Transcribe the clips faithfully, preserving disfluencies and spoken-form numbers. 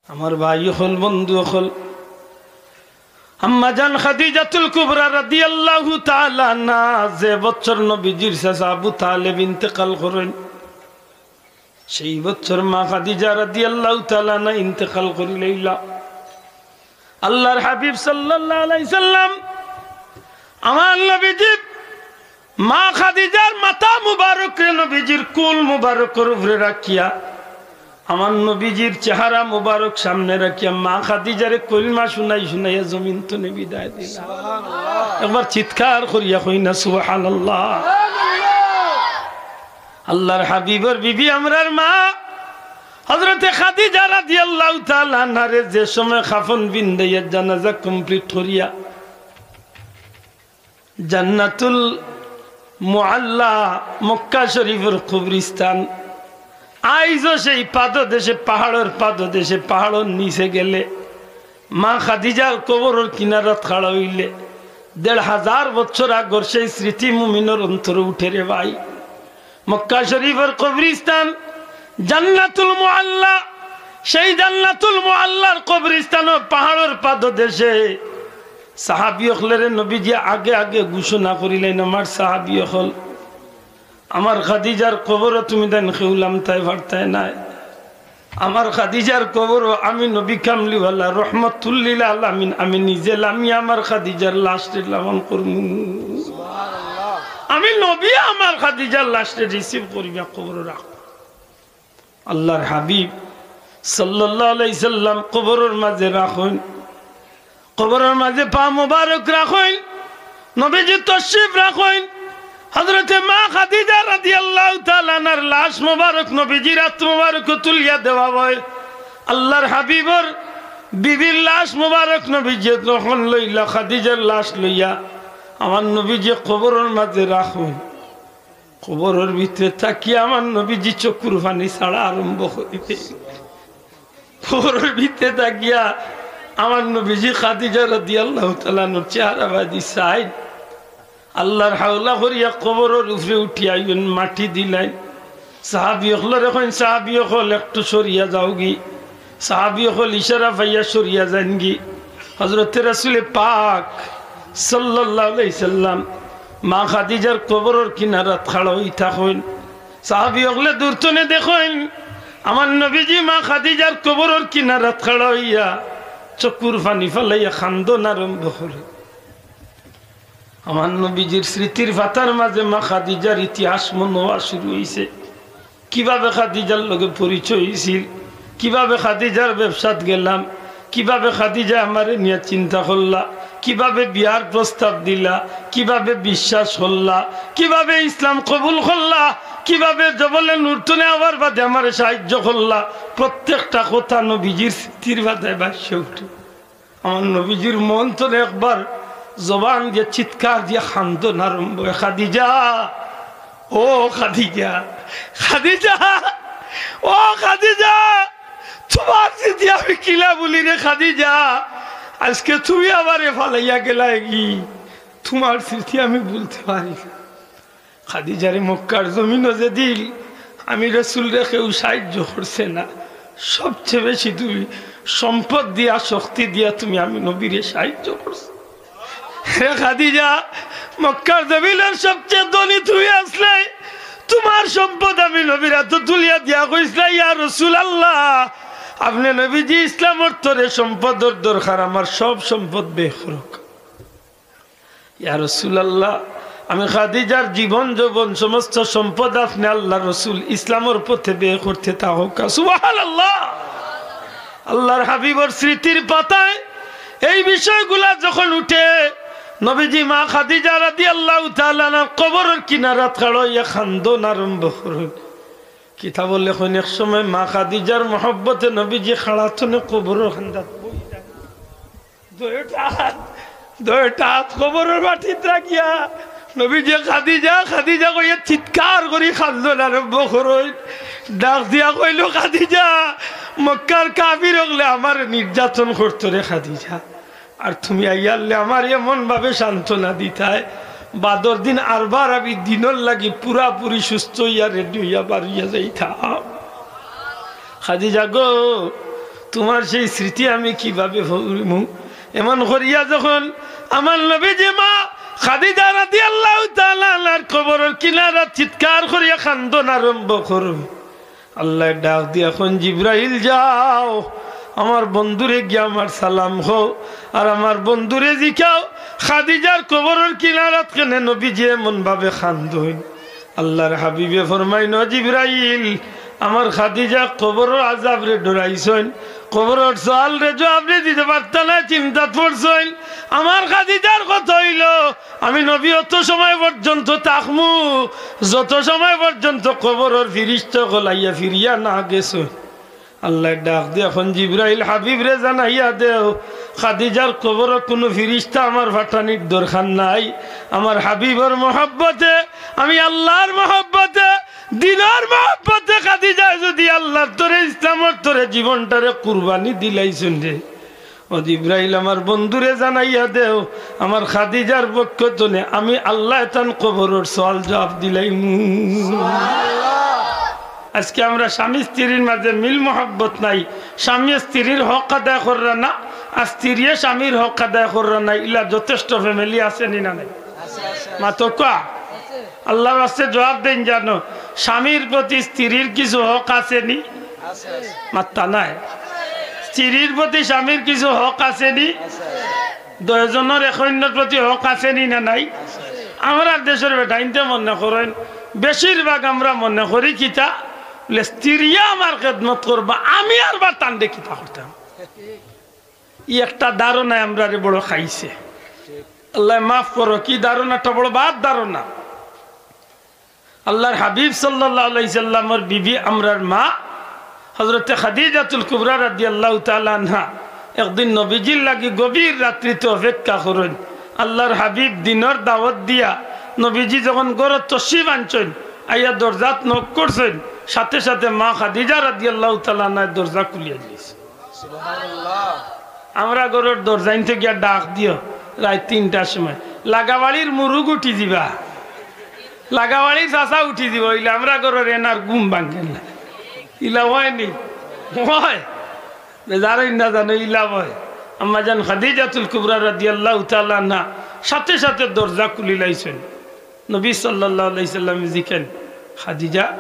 আমার ভাই অকল, বন্ধু অকল, আম্মা জান খাদিজাতুল কুবরা রাদিয়াল্লাহু তাআলা আনহা যে বছর নবীজির চাচা আবু তালেব ইন্তেকাল করেন, সেই বছর মা খাদিজা রাদিয়াল্লাহু তাআলা আনহা ইন্তেকাল করিলাইলা। আল্লাহর হাবিব সাল্লাল্লাহু আলাইহি সাল্লাম, আমার নবীজি মা খাদিজার মাথা মুবারকরে নবীজির কুল মুবারকর উপরে রাখিয়া, আমার নবীজির চেহারা মুবারক সামনে রাখিয়া মা খাদিজারে কলমা শুনাই শুনাইয়া জমিন তনে বিদায় দিলা। একবার চিৎকার করিয়া কই না সুবহানাল্লাহ। আল্লাহর হাবিবর বিবি আমরার মা হযরতে খাদিজা রাদিয়াল্লাহু তাআলা আনহারে যে সময় কাফন বিন্দাইয়া জানাজা complete করিয়া জান্নাতুল মুআল্লা মক্কা শরীফর কবরস্থান, আইজও সেই পাদদেশে, পাহাড়র পাদদেশে, পাহাড়র নিচে গেলে মা খাদিজার কবরর কিনারাত খাড়া অইলে দেড় হাজার বছর আগর সেই স্মৃতি মুমিনর অন্তরে উঠে রে ভাই। মক্কা শরীফর কবরস্থান জান্নাতুল মুআল্লা, সেই জান্নাতুল মুআল্লার কবরস্থানর পাহাড়র পাদদেশে সাহাবী অকলরে নবীজি আগে আগে ঘোষণা করিলেন, আমার সাহাবী অকল, আমার খাদিজার কবরো তুমি তাইন কেউ লামতায় পারতায় নায়। আমার খাদিজার কবরো আমি নবী কামলিওয়ালা রহমতুল্লিল আলামিন, আমি নিজে লামিয়া আমার খাদিজার লাশরে লালন করমু। আমি নবী আমার খাদিজার লাশরে receive করিয়া কবরো রাখমু। আল্লাহর হাবিব সাল্লাল্লাহু আলাইহি সাল্লাম কবরর মাঝে রাখইন, কবরর মাঝে পা মোবারক রাখইন, নবীজি তশরিফ রাখইন। হযরতে মা খাদিজা রাদিয়াল্লাহু তাআলা আনহার লাশ মোবারক নবীজির আত মোবারকো তুলিয়া দেওয়া হয়। আল্লাহর হাবিবর বিবির লাশ মোবারক নবীজি গ্রহণ লইলা, খাদিজার লাশ লইয়া আমার নবীজি কবরর মাঝে রাখইন। কবরর ভিতরে থাকিয়া আমার নবীজি চকুর পানি ছাড়া আরম্ভ করিবে। কবরর ভিতরে থাকিয়া আমার নবীজি খাদিজা রাদিয়াল্লাহু তাআলা আনহার চেহারা বাদি চাইন। আল্লাহর হাওলা করিয়া কবরর উপরে উঠিয়া আইন, মাটি দিলাইন। সাহাবী অকলরে কইন, সাহাবী অকল একটু সরিয়া যাওগি। সাহাবী অকল ইশারা পাইয়া সরিয়া যাইনগি। হযরতে রাসূলে পাক সাল্লাল্লাহু আলাইহি সাল্লাম মা খাদিজার কবরর কিনারাত খাড়া অইতা কইন। সাহাবী অকলে দূর তনে দেখইন, আমার নবীজি মা খাদিজার কবরর কিনারাত খাড়া অইয়া চকুর পানি ফালাইয়া কান্দন আরম্ভ করে। আমার নবীজির স্মৃতির পাতার মাঝে মা খাদিজার ইতিহাস মনে অওয়া শুরু অইছে। কিভাবে খাদিজার লগে পরিচয় অইছিল, কিভাবে খাদিজার ব্যবসাত গেলাম, কিভাবে খাদিজা আমারে নিয়া চিন্তা করলা, কিভাবে বিয়ার প্রস্তাব দিলা, কিভাবে বিশ্বাস করলা, কিভাবে ইসলাম কবুল করলা, কিভাবে জবলে নূর তনে আওয়ার বাদে আমারে সাহায্য করলা, প্রত্যেকটা কথা নবীজির স্মৃতির পাতায় ভাসিয়া উঠে। আমার নবীজির মন তনে একবার জবান দিয়া চিৎকার দিয়া কান্দন আরম্ভ অয়, "খাদিজা, ও খাদিজা, খাদিজা, ও খাদিজা, তুমার স্মৃতি আমি কিলা ভুলি রে খাদিজা, আজকে তুমি আমারে ফালাইয়া গেলায়গি, তুমার স্মৃতি আমি ভুলতে পারি না।" খাদিজারে মক্কার জমিনো যেদিন আমি রাসূলরে কেউ সাহায্য করছে না, সবচেয়ে বেশি তুমি সম্পদ দিয়া, শক্তি দিয়া তুমি আমি নবীরে সাহায্য করছো। হে খাদিজা, মক্কার জমিনর সবচেয়ে ধনী তুমি আছলায়, তুমার সম্পদ আমি নবীর আতো তুলিয়া দিয়া কইছলায়, "ইয়া রাসূলুল্লাহ, আপনে নবীজি ইসলামর তরে সম্পদর দরকার, আমার সব সম্পদ ব্যয় করউক্কা।" ইয়া রাসূলুল্লাহ, আমি খাদিজার জীবন যৌবন সমস্ত সম্পদ আপনে আল্লাহর রাসূল ইসলামর পথে ব্যয় করতে থাকউক্কা। সুবহানাল্লাহ। আল্লাহর হাবিবর স্মৃতির পাতায় এই বিষয়গুলা যখন উঠে, নবীজি মা খাদিজা রাদিয়াল্লাহু তাআলা আনহার কবরর কিনারাত খাড়া অইয়া কান্দন আরম্ভ করইন। কিতাবো লেখইন, এক সময় মা খাদিজার মহব্বতে নবীজি খাড়া তনে কবরর কান্দাত বই দুইটা আত, দুইটা আত কবরর মাটিত রাখিয়া নবীজি খাদিজা, খাদিজা কইয়া চিৎকার করি কান্দন আরম্ভ করইন। ডাক দিয়া কইলো, "খাদিজা, মক্কার কাফির অকলে আমারে নির্যাতন করতো রে খাদিজা, আর তুমি আইয়ারলে আমারে এমন ভাবে সান্ত্বনা দিতায়, বাদর দিন আরবার আমি দিনর লাগি পুরাপুরি সুস্থ অইয়া রেডি অইয়া বারইয়া যাইতাম।" খাদিজা গো, তুমার সেই স্মৃতি আমি কিভাবে ভুলিমু? এমন করিয়া যখন আমার নবীজি মা খাদিজা রাদিয়াল্লাহু তাআলা আনহার কবরর কিনারাত চিৎকার করিয়া কান্দন আরম্ভ করইন, আল্লায় ডাক দিয়া কইন, "জিব্রাইল, যাও, আমার বন্ধুরে গিয়া আমার সালাম কও, আর আমার বন্ধুরে জিকাও, খাদিজার কবরর কিনারাত কেনে নবীজি এমন ভাবে কান্দইন।" আল্লাহর হাবিবে ফরমাইন, "ও জিব্রাইল, আমার খাদিজা কবরর আযাবরে ডরাইছইন, কবরর সওয়ালরে জবাবরে দিতে পারতা না, চিন্তাত পড়ছইন। আমার খাদিজার কথা অইলো, আমি নবী অত সময় পর্যন্ত থাকমু, যত সময় পর্যন্ত কবরর ফিরিস্তা অকল আইয়া ফিরিয়া না গেছইন।" আল্লায় ডাক দিয়া কইন, "জিব্রাইল, হাবিবরে জানাইয়া দেও, খাদিজার কবরো কুনু ফিরিস্তা আমার পাঠানির দরকার নাই। আমার হাবিবর মহব্বতে, আমি আল্লাহর মহব্বতে, দিনর মহব্বতে খাদিজায় যুদি আল্লাহর তরে, ইসলামর তরে জীবনটারে কুরবানি দিলাইছইন রে, ও জিব্রাইল, আমার বন্ধুরে জানাইয়া দেও, আমার খাদিজার পক্ষ তনে আমি আল্লায় তান কবরর সওয়াল জবাব দিলাইমু।" আজকে আমরা স্বামী স্ত্রীর মাঝে মিল মহব্বত নাই, স্বামী স্ত্রীর হক আদায় কররা না, আর স্ত্রীয়ে স্বামীর হক আদায় কররা না, ইলা যথেষ্ট family আছে নি না নাই? মাতউক্কা। আল্লাহর ওয়াস্তে জবাব দেইন জানো, স্বামীর প্রতি স্ত্রীর কিছু হক আছে নি? মাত্তা নাই। স্ত্রীর প্রতি স্বামীর কিছু হক আছে নি? দুইজনর এক অইন্যর প্রতি হক আছে নি না নাই? আমরার দেশর বেটাইন্তে মনে করইন, বেশিরভাগ আমরা মনে করি কিতা, বুলে, "স্ত্রীয়ে আমার খেদমত করবা, আমি আর বা তানরে কিতা করতাম?" ই একটা ধারণায় আমরারে বড় খাইছে। আল্লায় মাফ করউক, ই ধারণাটা বড় বাদ ধারণা। আল্লাহর হাবিব সাল্লাল্লাহু আলাইহি সাল্লামর বিবি, আমরার মা হযরতে খাদিজাতুল কুবরা রাদিয়াল্লাহু তাআলা আনহা একদিন নবীজির লাগি গভীর রাত্রিতে অপেক্ষা করইন। আল্লাহর হাবিব দিনর দাওয়াত দিয়া নবীজি যখন ঘরো তশরিফ আনছইন, আইয়া দরজাত knock করছইন, সাথে সাথে মা খাদিজা রাদিয়াল্লাহু তাআলা আনহায় দরজা খুলিয়া দিছে। আমরা ঘরর দরজাইন্তে গিয়া ডাক দিও রাইত তিনটার সময়, লাগাবাড়ির মুরুগ উঠি যিবা, লাগাবাড়ির চাচা উঠি যিবা, অইলে আমরা ঘরর এনার ঘুম ভাঙ্গে না। ইলা অয় নি? অয়। বেজার অইন না জানো, ইলা অয়। আম্মাজান খাদিজাতুল কুবরা রাদিয়াল্লাহু তাআলা আনহা সাথে সাথে দরজা খুলিলাইছইন। নবী সাল্লাল্লাহু আলাইহি সাল্লামে জিকাইন, "খাদিজা,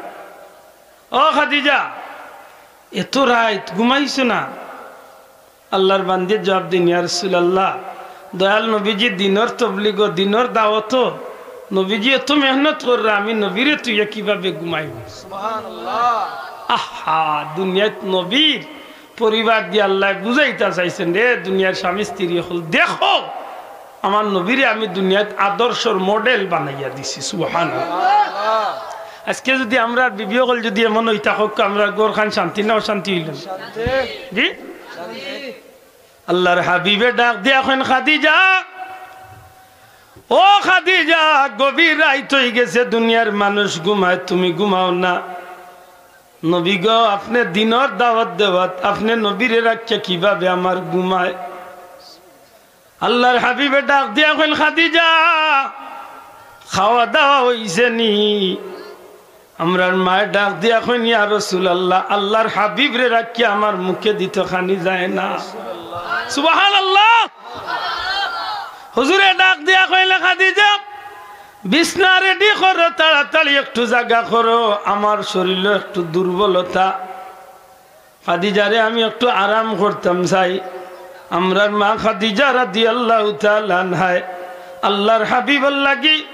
ও খাদিজা, এত রাইত ঘুমাইছো না?" আল্লাহর বান্দিয়ে জবাব দেইন, "ইয়া রাসূলুল্লাহ, দয়াল নবীজি দিনর তবলিগো, দিনর দাওয়াতো, নবীজি এত মেহনত কররা, আমি নবীরে থুইয়া কিভাবে ঘুমাইমু?" আহা, দুনিয়াত নবীর পরিবার দিয়া আল্লায় বুঝাইতা চাইছইন, রে দুনিয়ার স্বামী স্ত্রী অকল, দেখো আমার নবীরে আমি দুনিয়াত আদর্শর model বানাইয়া দিছি। সুবহানাল্লাহ। আজকে যুদি আমরার বিবি অকল যুদি এমন অইতা, কউক্কা আমরার ঘরখান শান্তি না অশান্তি অইলো? জি? আল্লাহর হাবিবে ডাক দিয়া কইন, "খাদিজা, ও খাদিজা, গভীর রাইত অইগেছে, দুনিয়ার মানুষ ঘুমায়, তুমি ঘুমাও না। নবী গো, আপনে দিনর দাওয়াত দেওয়াত, আপনে নবীরে রাখিয়া কিভাবে আমার ঘুমায়?" আল্লাহর হাবিবে ডাক দিয়া কইন, "খাদিজা, খাওয়া দাওয়া অইছে নি?" আমরার মায়ে ডাক দিয়া কইন, "ইয়া রাসূলুল্লাহ, আল্লাহর হাবিবরে রাখিয়া আমার মুখে দিতো খানি যায় না।" সুবহানাল্লাহ। হুজুরে ডাক দিয়া কইলা, "খাদিজা, বিছনা ready করো, তাড়াতাড়ি একটু জাগা করো, আমার শরীলো একটু দুর্বলতা।" খাদিজারে আমি একটু আরাম করতাম চাই। আমরার মা খাদিজা রাদিয়াল্লাহু তাআলা আনহায় আল্লাহর হাবিবর লাগি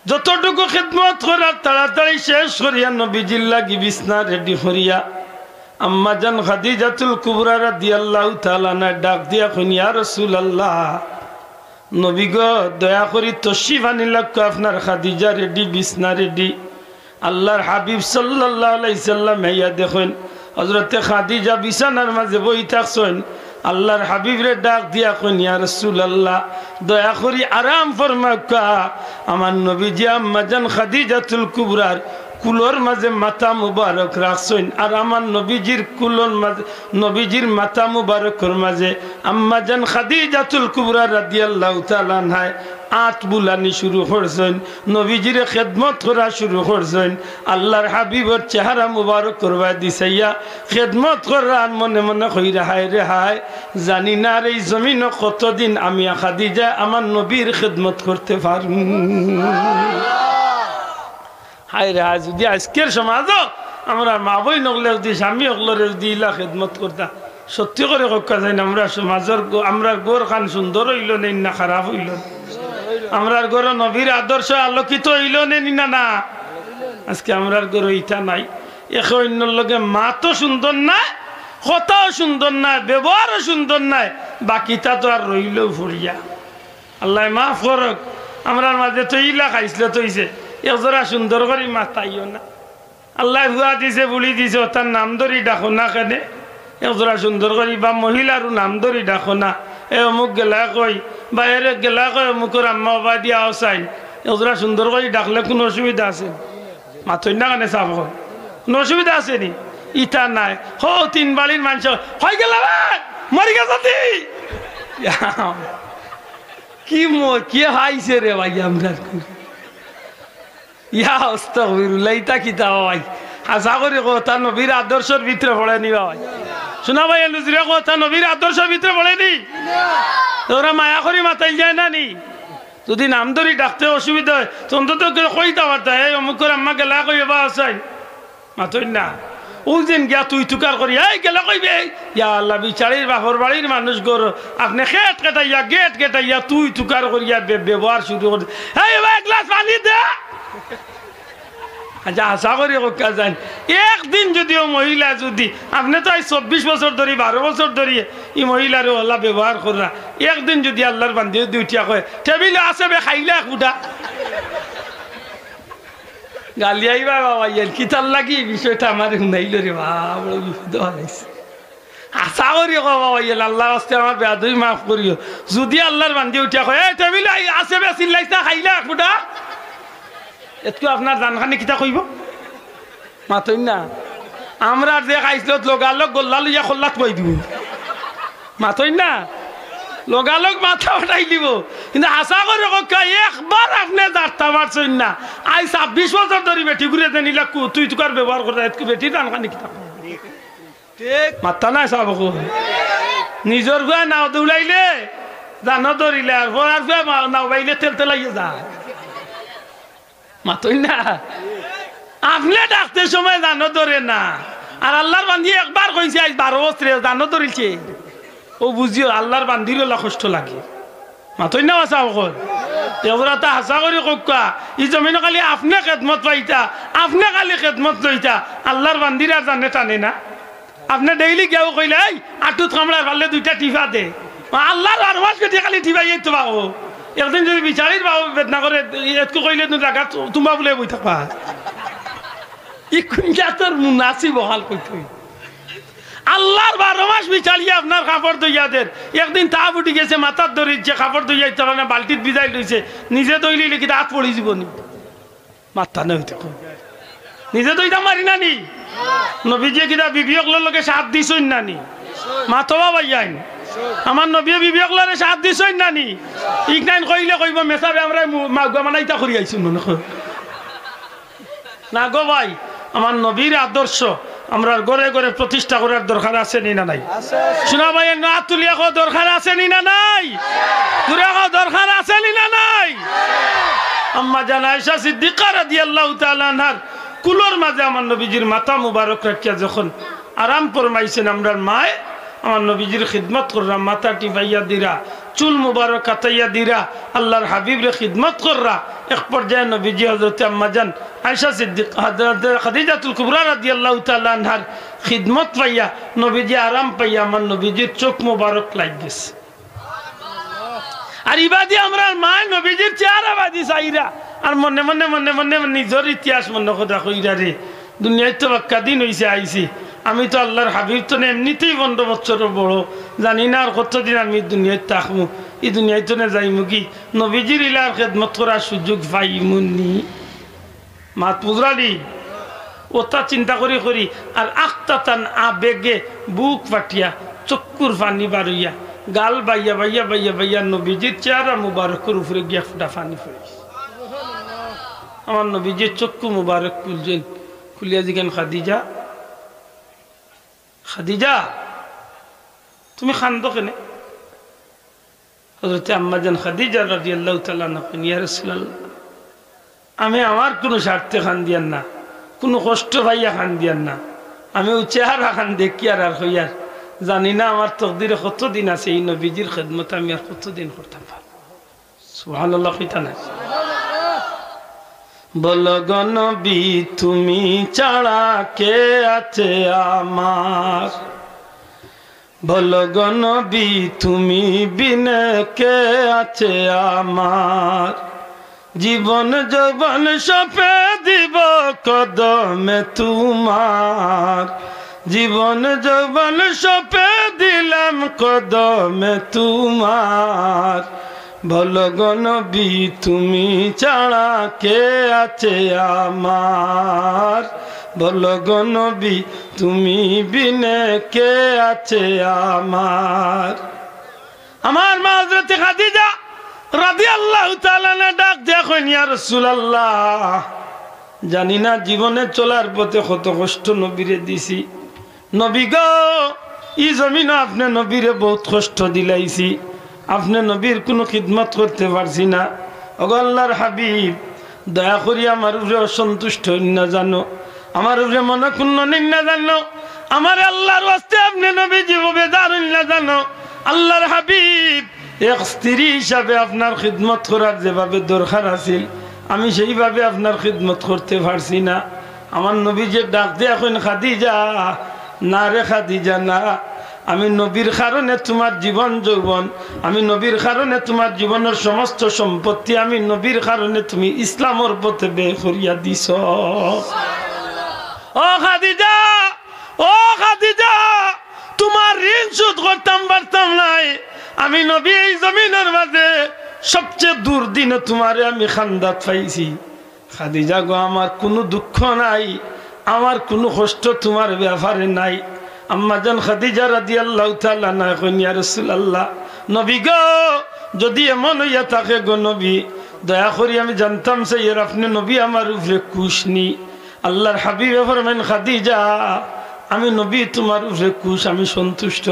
যতটুকু খিদমত করার তাড়াতাড়ি শেষ করিয়া নবীজির লাগি বিছনা ready করিয়া আম্মাজান খাদিজাতুল কুবরা রাদিয়াল্লাহু তাআলা আনহায় ডাক দিয়া কইন, "ইয়া রাসূলুল্লাহ, নবী গো, দয়া করি তশরিফ আনিলাউক্কা, আপনার খাদিজা ready, বিছনা ready।" আল্লাহর হাবিব সাল্লাল্লাহু আলাইহি সাল্লাম আইয়া দেখইন, হযরতে খাদিজা বিছানার মাঝে বই থাকছইন। আল্লাহর হাবিবরে ডাক দিয়া কইন, "ইয়া রাসূলুল্লাহ, দয়া করি আরাম ফরমাউক্কা।" আমার নবীজি আম্মাজান খাদিজাতুল কুবরার কুলর মাঝে মাথা মুবারক রাখছইন, আর আমার নবীজির কুলর মাঝে, নবীজির মাথা মুবারকর মাঝে আম্মাজান খাদিজাতুল কুবরা রাদিয়াল্লাহু তাআলা আনহায় আত বুলানি শুরু করছইন, নবীজিরে খেদমত করা শুরু করছইন। আল্লাহর হাবিবর চেহারা মুবারক করবা দিছাইয়া খেদমত কররা, আর মনে মনে কইরা, "হায় রে হায়, জানি না আর এই জমিনো কতদিন আমি খাদিজায় আমার নবীর খেদমত করতে পারমু।" হায় রে হায়, যদি আইজকের সমাজো আমরার মা বইন অকলে যদি স্বামী অকলরে যদি ইলা খেদমত করতা, সত্যি করি কউক্কা চাইন, আমরার সমাজর গ-, আমরার ঘরখান সুন্দর অইলো নে না খারাপ অইলো? আমরার ঘরো নবীর আদর্শ আলোকিত অইলো নে নি না, না? আইজকে আমরার ঘরো ইতা নাই। একে অইন্যর লগে মাতও সুন্দর নায়, কথাও সুন্দর নায়, ব্যবহারও সুন্দর নায়, বাকিতা তো আর রইলো পড়িয়া। আল্লায় মাফ করউক, আমরার মাঝে তো ইলা খাইছলত অইছে, একজরা সুন্দর করি মাতাইও না। আল্লায় ফুয়া দিছে, ফুড়ি দিছে, অতার নাম ধরি ডাকো না কেনে? একজরা সুন্দর করি বা মহিলারও নাম ধরি ডাকো না। এ অমুক গেলা কই, বা এরে গেলা কই, অমুকর আম্মা বাবা দিয়া আও চাইন। একজরা সুন্দর করি ডাকলে কুনু অসুবিধা আছে? মাতইন না কেনে সাব অকল? কুনু অসুবিধা আছে নি? ইতা নাই। হো, তিন বাড়ির মানষে, "কই গেলা রে? মরি গেছে নি?" ইয়া, কি ম-, কে হাইছে রে ভাই আমরার ঘরো? ইয়া আস্তাগফিরুল্লাহ, ইতা কিতা ভাই? হাছা করি কও, অতা নবীর আদর্শর ভিতরে পড়ে নি ভাই? শুনা ভাই, এ নজরে কও, অতা নবীর আদর্শর ভিতরে পড়ে নি? তোরা মায়া করি মাতাইল যায় না নি? যদি নাম ধরি ডাকতে অসুবিধা অয়, তো অন্তত কেউ কইতা পারতা, "এই অমুকর আম্মা গেলা কই বা আছইন।" মাতইন না। অউ যেন গিয়া তুই তুকার করি, "এই গেলা কই বে?" ইয়া আল্লাহ, বিচারির বাপর বাড়ির মানুষ ঘরো, আপনে খেট খেটাইয়া, গেট গেটাইয়া, তুই তুকার করিয়া বে-, ব্যবহার শুরু করি, "এই বা এক গ্লাস পানি দে।" আচ্ছা, হাছা করি কউক্কা চাইন, একদিন যুদি অউ মহিলা যুদি, আপনে তো আইজ চব্বিশ বছর ধরি, বারো বছর ধরি ই মহিলারে অলা ব্যবহার কররা, একদিন যুদি আল্লাহর বান্দি যুদি উঠিয়া কয়, "টেবিলো আছে বে, খাইলা এক ফুটা।" গালি আইবা বাবা, ইয়ার কিতার লাগি ই বিষয়টা আমারে হুনাইলো রে বা, বড় বিপদো ফালাইছে। হাছা করি কও বাবা, ইয়ার আল্লাহর ওয়াস্তে আমার বেয়াদবি মাফ করিও। যুদি আল্লাহর বান্দি উঠিয়া কয়, "এই টেবিলো আই-, আছে বে, চিল্লাইছ না, খাইলা এক ফুটা।" এতকু আপনার জানখানে কিতা কইবো? মাতইন না। আমরার যে খাইছলত লগালগ গল্লা লইয়া খল্লাত বই দিবো। মাতইন না। লগালগ মাথা উঠাই দিবো। কিন্তু হাছা করি কউক্কা, একবার আপনে জারতা মারছইন না। আইজ ছাব্বিশ বছর ধরি বেটিগুরে যেন ইলা কু-, তুই তুকার ব্যবহার কররা, এতকু বেটির জানখানে কিতা? ঠিক। মাতরা নায় সাব অকল। নিজর ফুয়া নাও দৌড়াইলে, জানো দৌড়িলে, আর পরার ফুয়া মা-, নাও বাইলে তেল তেলাইয়া যায়। মাতইন না। আপনে ডাকতে সময় জানো ধরে না। আর আল্লাহর বান্দি একবার কইছে, আইজ বারো বছরে জানো ধরিলছে। অউ বুঝিও, আল্লাহর বান্দির অলা কষ্ট লাগে। মাতইন না বা সাব অকল। এগুলা তা হাছা করি কউক্কা। ই জমিনো খালি আপনে খেদমত পাইতা, আপনে খালি খেদমত লইতা। আল্লাহর বান্দির আর জানে টানে না। আপনে ডেইলি গিয়াও কইলে, "এই, আটুত কামড়ার পারলে দুইটা টিফা দে।" আল্লাহর বারো মাস বেটি খালি টিফাইয়াইতো পারবো। একদিন যুদি বিচারির বাবু বেদনা করে, এতকু কইলে তুমি জাগা তু-, তুমরা বুলে বই থাকবা। ই কুন জাতর মুনাসিব অকল কইতই। আল্লাহর বারো মাস বিচারিয়ে আপনার কাপড় ধইয়া দের। একদিন তাপ উঠি গেছে, মাথাত ধরিছে, কাপড় ধইয়া দিতে পারে না, বালতিত ভিজাই লইছে, নিজে ধইলে কিতা আত পড়ি যিবো নি? মাতরা নায় অইতে কও। নিজে ধইতাম পারি না নি? নবীজিয়ে কিতা বিবি অকলর লগে সাথ দিছইন না নি? মাতো বা ভাইয়াইন। আমার নবীয়ে বিবি অকলরে সাথ দিছইন না নি? ইকনাইন কইলে কইবো, "মেসাবে আমরা মু-, মাগুয়া মানাইতা করি আইছুন মনে কয়।" না গো ভাই, আমার নবীর আদর্শ আমরার ঘরে ঘরে প্রতিষ্ঠা করার দরকার আছে নি না নাই? আছে। শুনা ভাই, না তুলিয়া কও, দরকার আছে নি না নাই? জুরে কও, দরকার আছে নি না নাই? আম্মা জান আয়েশা সিদ্দিকা রাদিয়াল্লাহু তাআলা আনহার কুলর মাঝে আমার নবীজির মাথা মুবারক রাখিয়া যখন আরাম ফরমাইছইন আমরার মায়, আমার নবীজির খিদমত কররা, মাথা টিপাইয়া দিরা, চুল মুবারক কাটাইয়া দিরা, আল্লাহর হাবিবরে খিদমত কররা। এক পর্যায়ে নবীজি হযরতে আম্মা জান আয়েশা সিদ্দিক, হযরত খাদিজাতুল কুবরা রাদিয়াল্লাহু তাআলা আনহার খিদমত পাইয়া, নবীজি আরাম পাইয়া, আমার নবীজির চোখ মুবারক লাগি গেছে। আর ইবাদি আমরার মায় নবীজির চেহারা বাদি চাইরা, আর মনে মনে, মনে মনে নিজর ইতিহাস মনে কথা কইরা রে, দুনিয়াত তো বাক্কা দিন অইছে আইছি, আমি তো আল্লাহর হাবিব তো এমনিতেই পনেরো বছরর বড়, জানি না আর কতদিন আমি দুনিয়াত থাকমু, ই দুনিয়াত তো না যাইমুগি, নবীজির ইলার খেদমত করার সুযোগ পাইমুনি? মাত বুঝরা নি? অতা চিন্তা করি করি আর আখতাতান আবেগে বুক ফাটিয়া চক্ষুর পানি বারইয়া গাল বাইয়া বাইয়া বাইয়া বাইয়া নবীজির চেহারা মুবারকর উপরে গিয়া ফুটা পানি পড়িছে। আমার নবীজির চক্ষু মুবারক খুলছইন, খুলিয়া জিগাইন, "খাদিজা, খাদিজা, তুমি কান্দো কেনে?" হযরতে আম্মাজান খাদিজা রাদিয়াল্লাহু তাআলা আনহা কইন, "ইয়া রাসূলুল্লাহ, আমি আমার কুনু স্বার্থে কান্দিয়ার না, কুনু কষ্ট পাইয়া কান্দিয়ার না, আমি অউ চেহারাখান দেখিয়ার আর কইয়ার, জানি না আমার তকদিরে কতদিন আছে, এই নবীজির খেদমত আমি আর কতদিন করতাম পারমু।" সুবহানাল্লাহ কইতা না? বলো গো নবী, তুমি ছাড়া কে আছে আমার? বলো গো নবী, তুমি বিনে কে আছে আমার? জীবন যৌবন সপে দিব কদমে তোমার, জীবন যৌবন সপে দিলাম কদমে তোমার। বলো গো নবী, তুমি ছাড়া কে আছে আমার? বলো গো নবী, তুমি বিনে কে আছে আমার? আমার মা হযরতে খাদিজা রাদিয়াল্লাহু তাআলা আনহা ডাক দিয়া কইন, "ইয়া রাসূলুল্লাহ, জানি না জীবনে চলার পথে কত কষ্ট নবীরে দিছি। নবী গো, ই জমিনো আপনে নবীরে বউত কষ্ট দিলাইছি, আপনে নবীর কুনু খিদমত করতে পারছি না। ওগো আল্লাহর হাবিব, দয়া করি আমার উপরে অসন্তুষ্ট অইন না জানো, আমার উপরে মনক্ষুণ্ণ অইন না জানো, আমারে আল্লাহর ওয়াস্তে আপনে নবীজি বেজার অইন না জানো। আল্লাহর হাবিব, এক স্ত্রী হিসাবে আপনার খিদমত করার যেভাবে দরকার আছিল, আমি সেইভাবে আপনার খিদমত করতে পারছি না।" আমার নবীজিয়ে ডাক দিয়া কইন, "খাদিজা, না রে খাদিজা, না। আমি নবীর কারণে তোমার জীবন যৌবন, আমি নবীর কারণে তোমার জীবনর সমস্ত সম্পত্তি, আমি নবীর কারণে তুমি ইসলামর পথে ব্যয় করিয়া দিছো। ও খাদিজা, ও খাদিজা, তোমার ঋণ শোধ করতাম পারতাম নায়। আমি নবী এই জমিনর মাঝে সবচেয়ে দুর্দিনে তোমারে আমি কান্দাত পাইছি। খাদিজা গো, আমার কুনু দুঃখ নাই, আমার কুনু কষ্ট তোমার ব্যাপারে নাই।" আম্মাজান খাদিজা রাদিয়াল্লাহু তাআলা আনহা কইন, "ইয়া রাসূলুল্লাহ, নবী গো, যুদি এমন অইয়া থাকে গো নবী, দয়া করি আমি জানতাম চাইয়ার আপনে নবী আমার উপরে খুশ নি।" আল্লাহর হাবিবে ফরমাইন, "খাদিজা, আমি নবী তোমার উপরে খুশ, আমি সন্তুষ্ট।"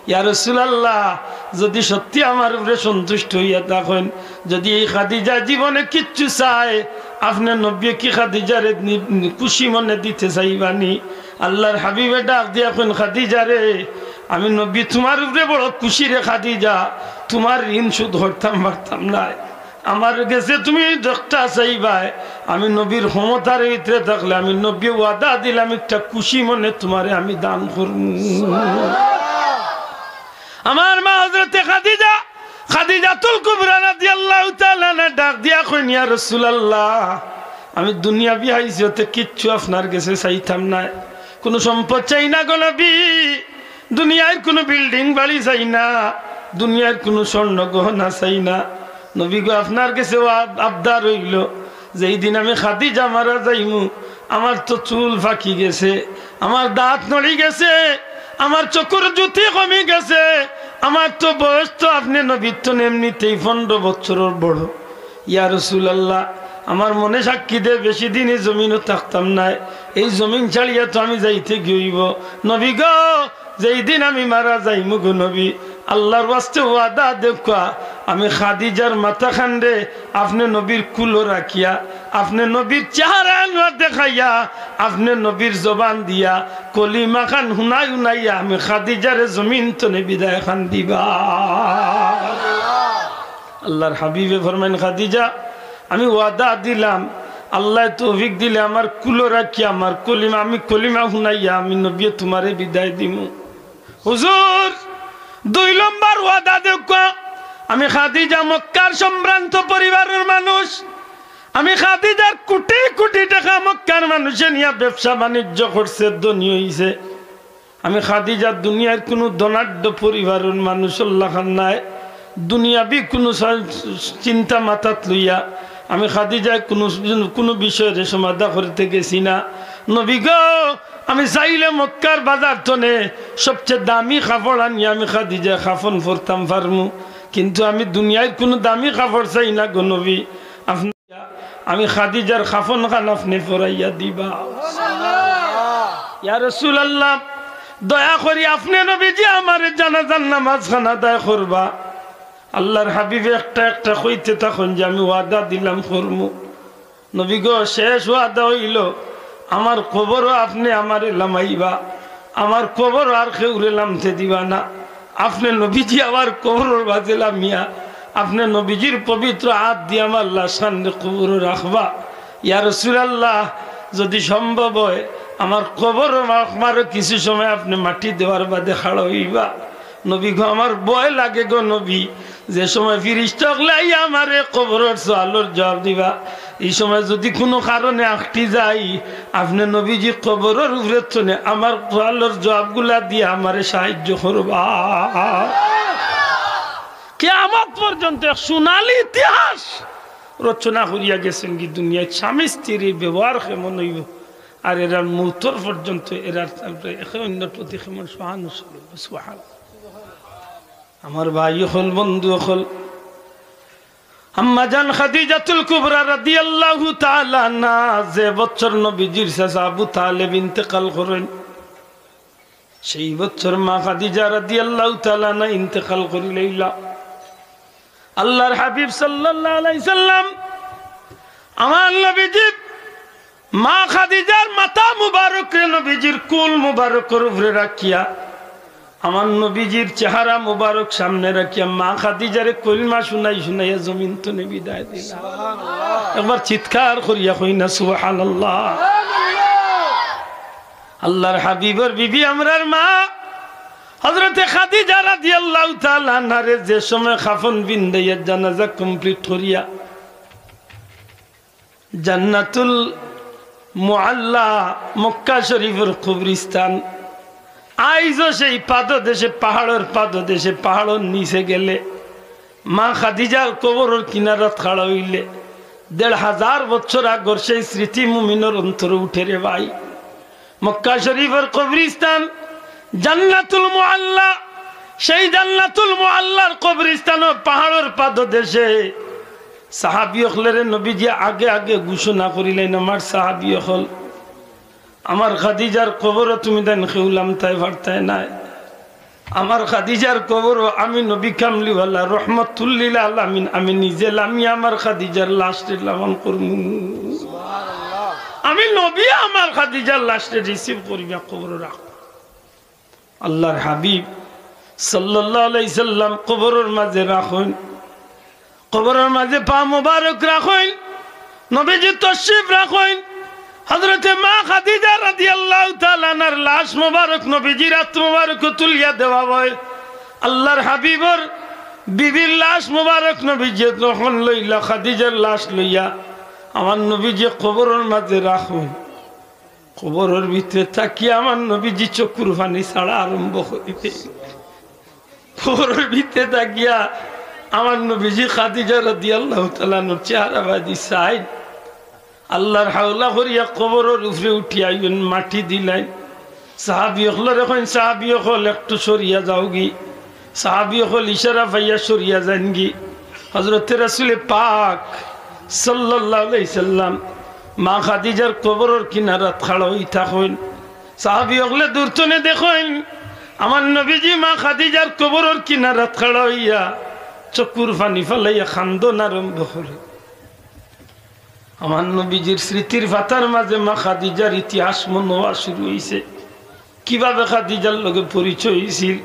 ইয়া রাসূলুল্লাহ, যুদি সত্যি আমার উপরে সন্তুষ্ট অইয়া থাকইন, যুদি এই খাদিজা জীবনে কিচ্ছু চায়, আপনে নবীয়ে কি খাদিজারে নি-, খুশি মনে দিতে চাইবা নি? আল্লাহর হাবিবে ডাক দিয়া কইন, "খাদিজা রে, আমি নবী তোমার উপরে বড় খুশি রে খাদিজা, তোমার ঋণ শোধ করতাম পারতাম নায়। আমার গেছে তুমি যেকটা চাইবায়, আমি নবীর ক্ষমতার ভিতরে থাকলে আমি নবীয়ে ওয়াদা দিলাম একটা খুশি মনে তোমারে আমি দান করমু।" আমার মা হযরতে খাদিজা, খাদিজাতুল কুবরা রাদিয়াল্লাহু তাআলা আনহা ডাক দিয়া কইন, "ইয়া রাসূলুল্লাহ, আমি দুনিয়াবি হাইসিয়তে কিচ্ছু আপনার গেছে চাইতাম নায়, কুনু সম্পদ চাই না গো নবী, দুনিয়ার কুনু বিল্ডিং বাড়ি চাই না, দুনিয়ার কুনু স্বর্ণ গহনা চাই না। নবী গো, আপনার গেছে আব-, আবদার অইলো, যেই দিন আমি খাদিজা মারা যাইমু, আমার তো চুল পাকি গেছে, আমার দাঁত নড়ি গেছে, আমার চকুর জ্যোতি কমি গেছে, আমার তো বয়স তো আপনে নবীর তো এমনিতেই পনেরো বছরর বড়। ইয়া রাসূলুল্লাহ, আমার মনে সাক্ষী দে বেশি দিন ই জমিনো থাকতাম নায়, এই জমিন ছাড়িয়া তো আমি যাইতে গিয়া অইবো। নবী গো, যেই দিন আমি মারা যাইমু গো নবী, আল্লাহর ওয়াস্তে ওয়াদা দেউক্কা, আমি খাদিজার মাথাখানরে আপনে নবীর কুলো রাখিয়া, আপনে নবীর চেহারা আনোয়ার দেখাইয়া, আপনে নবীর জবান দিয়া কলিমাখান হুনাই হুনাইয়া আমি খাদিজারে জমিন তনে বিদায়খান দিবা।" আল্লাহর হাবিবে ফরমাইন, "খাদিজা, আমি ওয়াদা দিলাম, আল্লায় তৌফিক দিলে আমার কুলো রাখিয়া আমার কলিমা, আমি কলিমা হুনাইয়া আমি নবীয়ে তোমারে বিদায় দিমু।" হুজুর, দুই নম্বর ওয়াদা দেউক্কা, আমি খাদিজা মক্কার সম্ভ্রান্ত পরিবারর মানুষ, আমি খাদিজার কুটি কুটি টেকা মক্কার মানুষে নিয়া ব্যবসা বাণিজ্য করছে, ধনী অইছে। আমি খাদিজা দুনিয়ার কুনু ধনাঢ্য পরিবারর মানুষর লাখান নায়, দুনিয়াবি কুনু সা-, চিন্তা মাথাত লইয়া আমি খাদিজায় কুনু, কুনু বিষয়রে সমাধা করিতে গেছি না। নবী গো, আমি চাইলে মক্কার বাজার তনে সবচেয়ে দামি কাপড় আনিয়া আমি খাদিজায় কাফন পরতাম পারমু, কিন্তু আমি দুনিয়ার কুনু দামি কাপড় চাই না গো নবী। আপনে, আমি খাদিজার কাফন খান আপনে পরাইয়া দিবা। ইয়া রাসূলুল্লাহ, দয়া করি আপনে নবীজি আমারে জানাজার নামাজ খান আদায় করবা। আল্লাহর হাবিবে একটা একটা কইতে থাকইন যে আমি ওয়াদা দিলাম করমু। নবী গো, শেষ ওয়াদা অইলো, আমার কবরো আপনে আমারে লামাইবা, আমার কবরো আর কেউরে লামতে দিবা না। আপনে নবীজি আমার কবরর মাঝে লামিয়া, আপনে নবীজির পবিত্র আত দি আমার লাশখানরে কবরো রাখবা। ইয়া রাসূলুল্লাহ, যুদি সম্ভব অয়, আমার কবরো আমারে কিছু সময় আপনে মাটি দেওয়ার বাদে খাড়া অইবা। নবী গো, আমার ভয় লাগে গো নবী, যে সময় ফিরিস্তা অকলে আইয়া আমারে কবরর সওয়ালর জুয়াব দিবা, ই সময় যুদি কুনু কারণে আটকি যাই, আপনে নবীজি কবরর উপরে তনে আমার সওয়ালর জুয়াবগুলা দিয়া আমারে সাহায্য করবা। কিয়ামত পর্যন্ত এক সোনালী ইতিহাস রচনা করিয়া গেছইন গি দুনিয়াত। স্বামী স্ত্রীর ব্যবহার কেমন অইবো, আর এরার মউতর পর্যন্ত এরার একে অইন্যর প্রতি কেমন সহানুভূতি। সুবহান। আমার ভাই অকল, বন্ধু অকল, আম্মা জান খাদিজাতুল কুবরা রাদিয়াল্লাহু তাআলা আনহা যে বছর নবীজির চাচা আবু তালেব ইন্তেকাল করইন, সেই বছর মা খাদিজা রাদিয়াল্লাহু তাআলা আনহা ইন্তেকাল করিলাইলা। আল্লাহর হাবিব সাল্লাল্লাহু আলাইহি সাল্লাম, আমার নবীজি মা খাদিজার মাথা মুবারকরে নবীজির কুল মুবারকর উপরে রাখিয়া, আমার নবীজির চেহারা মুবারক সামনে রাখিয়া মা খাদিজারে কলমা শুনাই শুনাইয়া জমিন তনে বিদায় দিলা। একবার চিৎকার করিয়া কই না সুবহানাল্লাহ। আল্লাহর হাবিবর বিবি আমরার মা হযরতে খাদিজা রাদিয়াল্লাহু তাআলা আনহারে যে সময় কাফন পিন্দাইয়া জানাজা complete করিয়া জান্নাতুল মুআল্লা মক্কা শরীফর কবরস্থান, আইজও সেই পাদদেশে, পাহাড়র পাদদেশে, পাহাড়র নিচে গেলে মা খাদিজার কবরর কিনারাত খাড়া অইলে দেড় হাজার বছর আগর সেই স্মৃতি মুমিনর অন্তরো উঠে রে ভাই। মক্কা শরীফর কবরস্থান জান্নাতুল মুআল্লা, সেই জান্নাতুল মুআল্লার কবরস্থানর পাহাড়র পাদদেশে সাহাবী অকলরে নবীজি আগে আগে ঘোষণা করিলাইন, আমার সাহাবী অকল, আমার খাদিজার কবরো তুমি তাইন কেউ লামতায় পারতায় নায়। আমার খাদিজার কবরো আমি নবী কামলিওয়ালা রহমাতুল্লিল আলামিন, আমি নিজে লামি আমার খাদিজার লাশরে লালন করমু। আমি নবী আমার খাদিজার লাশরে receive করিয়া কবরো রাখমু। আল্লাহর হাবিব সাল্লাল্লাহু আলাইহি সাল্লাম কবরর মাঝে রাখইন, কবরর মাঝে পা মোবারক রাখইন, নবীজি তশরিফ রাখইন। হযরতে মা খাদিজা রাদিয়াল্লাহু তাআলা আনহার লাশ মোবারক নবীজির আত মোবারক তুলিয়া দেওয়া অয়। আল্লাহর হাবিবর বিবির লাশ মোবারক নবীজি তখন লইলা, খাদিজার লাশ লইয়া আমার নবীজি কবরর মাঝে রাখইন। কবরর ভিতরে থাকিয়া আমার নবীজি চকুর পানি ছাড়া আরম্ভ করিতে। কবরর ভিতরে থাকিয়া আমার নবীজি খাদিজা রাদিয়াল্লাহু তাআলা আনহার চেহারা বাদি চাইন। আল্লাহর হাওলা করিয়া কবরর উপরে উঠিয়া আইন, মাটি দিলাইন। সাহাবী অকলরে কইন, সাহাবী অকল একটু সরিয়া যাওগি। সাহাবী অকল ইশারা পাইয়া সরিয়া যাইনগি। হযরতে রাসূলে পাক সাল্লাল্লাহু আলাইহি সাল্লাম মা খাদিজার কবরর কিনারাত খাড়া অই থাকইন। সাহাবী অকলে দূর তনে দেখইন, আমার নবীজি মা খাদিজার কবরর কিনারাত খাড়া অইয়া চকুর পানি ফালাইয়া কান্দন আরম্ভ করে। আমার নবীজির স্মৃতির পাতার মাঝে মা খাদিজার ইতিহাস মনো অওয়া শুরু অইছে। কিভাবে খাদিজার লগে পরিচয় অইছিল,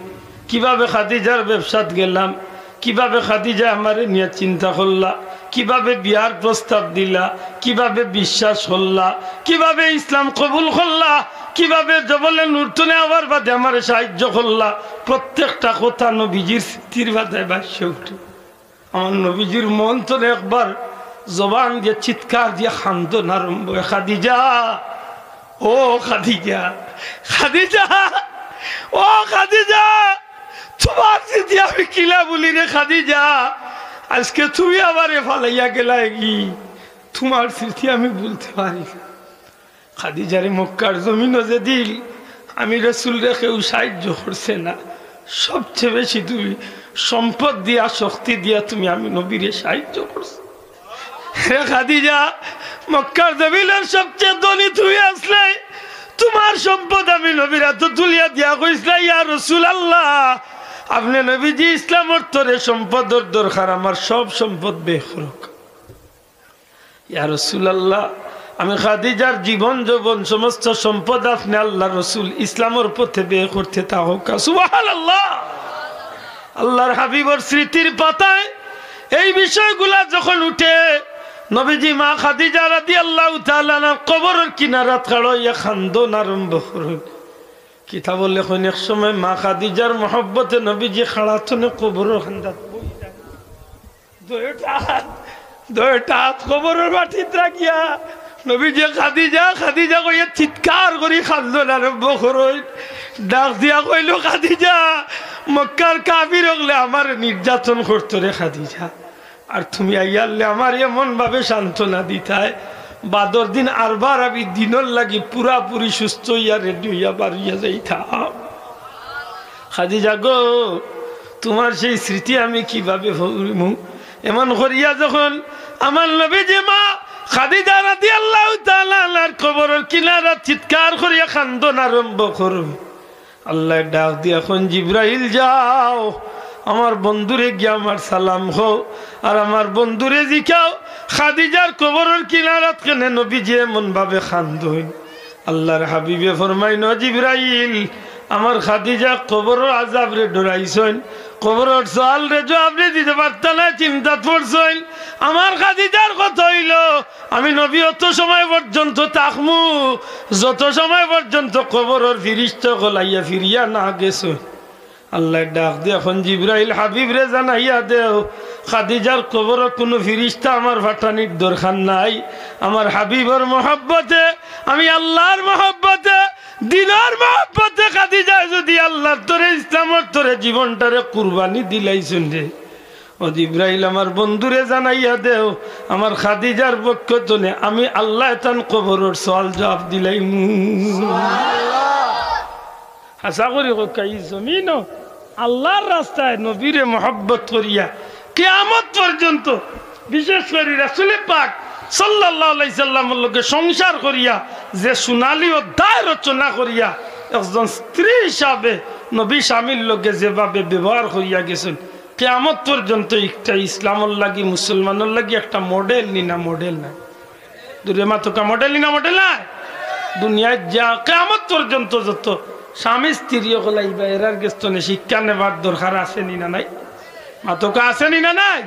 কিভাবে খাদিজার ব্যবসাত গেলাম, কিভাবে খাদিজায় আমারে নিয়া চিন্তা করলা, কিভাবে বিয়ার প্রস্তাব দিলা, কিভাবে বিশ্বাস করলা, কিভাবে ইসলাম কবুল করলা, কিভাবে জবলে নূর তনে আওয়ার বাদে আমারে সাহায্য করলা, প্রত্যেকটা কথা নবীজির স্মৃতির পাতায় ভাসি উঠে। আমার নবীজির মন তনে একবার জবান দিয়া চিৎকার দিয়া কান্দন আরম্ভ অয়, "খাদিজা, ও খাদিজা, খাদিজা, ও খাদিজা, তুমার স্মৃতি আমি কিলা ভুলি রে খাদিজা, আজকে তুমি আমারে ফালাইয়া গেলায়গি, তুমার স্মৃতি আমি ভুলতে পারি না।" খাদিজারে মক্কার জমিনো যেদিন আমি রসুলরে কেউ সাহায্য করছে না, সবচেয়ে বেশি তুমি সম্পদ দিয়া, শক্তি দিয়া তুমি আমি নবীরে সাহায্য করছো। হে খাদিজা, মক্কার জমিনর সবচেয়ে ধনী তুমি আছলায়, তুমার সম্পদ আমি নবীর আতো তুলিয়া দিয়া কইছলায়, "ইয়া রাসুলাল্লাহ, আপনে নবীজি ইসলামর তরে সম্পদর দরকার, আমার সব সম্পদ ব্যয় করউক্কা।" ইয়া রাসুলাল্লাহ, আমি খাদিজার জীবন যৌবন সমস্ত সম্পদ আপনে আল্লার রসুল ইসলামর পথে ব্যয় করতে থাকউক্কা। সুবহানাল্লাহ। আল্লার হাবিবর স্মৃতির পাতায় এই বিষয়গুলা যখন উঠে, নবীজি মা খাদিজা রাদিয়াল্লাহু তাআলা আনহার কবরর কিনারাত খাড়া অইয়া কান্দন আরম্ভ করইন। কিতাবো লেখইন, এক সময় মা খাদিজার মহব্বতে নবীজি খাড়া থনে কবরর কান্দাত বইরা দুইটা আত, দুইটা আত কবরর মাটিত রাখিয়া নবীজি খাদিজা, খাদিজা কইয়া চিৎকার করি কান্দন আরম্ভ করইন। ডাক দিয়া কইলো, "খাদিজা, মক্কার কাফির অকলে আমারে নির্যাতন করতো রে খাদিজা, আর তুমি আইয়ারলে আমারে এমন ভাবে সান্ত্বনা দিতায়, বাদর দিন আরবার আমি দিনর লাগি পুরাপুরি সুস্থ অইয়া রেডি অইয়া বারইয়া যাইতাম।" খাদিজা গো, তুমার সেই স্মৃতি আমি কিভাবে ভুলিমু? এমন করিয়া যখন আমার নবীজি মা খাদিজা রাদিয়াল্লাহু তাআলা আনহার কবরর কিনারাত চিৎকার করিয়া কান্দন আরম্ভ করইন, আল্লায় ডাক দিয়া কইন, "জিব্রাইল যাও, আমার বন্ধুরে গিয়া আমার সালাম কও, আর আমার বন্ধুরে জিকাও, খাদিজার কবরর কিনারাত কেনে নবীজি এমন ভাবে কান্দইন?" আল্লার হাবিবে ফরমাইন, "ও জিব্রাইল, আমার খাদিজা কবরর আযাবরে ডরাইছইন, কবরর সওয়ালরে জওয়াবরে দিতে পারতা নায়, চিন্তাত পড়ছইন। আমার খাদিজার কথা অইলো, আমি নবী অত সময় পর্যন্ত থাকমু, যত সময় পর্যন্ত কবরর ফিরিস্তা অকল আইয়া ফিরিয়া না গেছইন।" আল্লায় ডাক দিয়া কইন, "জিব্রাইল, হাবিবরে জানাইয়া দেও, খাদিজার কবরো কুনু ফিরিস্তা আমার পাঠানির দরকার নাই। আমার হাবিবর মহব্বতে, আমি আল্লার মহব্বতে, দিনর মহব্বতে খাদিজায় যুদি আল্লার তরে, ইসলামর তরে জীবনটারে কুরবানি দিলাইছইন রে, ও জিব্রাইল, আমার বন্ধুরে জানাইয়া দেও, আমার খাদিজার পক্ষ থনে আমি আল্লায় তান কবরর সওয়াল জওয়াব দিলাইমু।" আশা করি কউক্কা, ই জমিনো আল্লার রাস্তায় নবীরে মহব্বত করিয়া কিয়ামত পর্যন্ত, বিশেষ করি রাসুলে পাক সাল্লাল্লাহু আলাইহি সাল্লামর লগে সংসার করিয়া যে সোনালী অধ্যায় রচনা করিয়া একজন স্ত্রী হিসাবে নবী স্বামীর লগে যেভাবে ব্যবহার করিয়া গেছইন, কিয়ামত পর্যন্ত একটা ইসলামর লাগি, মুসলমানর লাগি একটা মডেল নি না, মডেল নায়? দুরে মাতউক্কা, মডেল নি না, মডেল নায়? দুনিয়াত যা কিয়ামত পর্যন্ত যত স্বামী স্ত্রী অকল আইবা, এরার গেছ থনে শিক্ষা নেবার দরকার আছে নি না নাই? মাতউক্কা, আছে নি না নাই?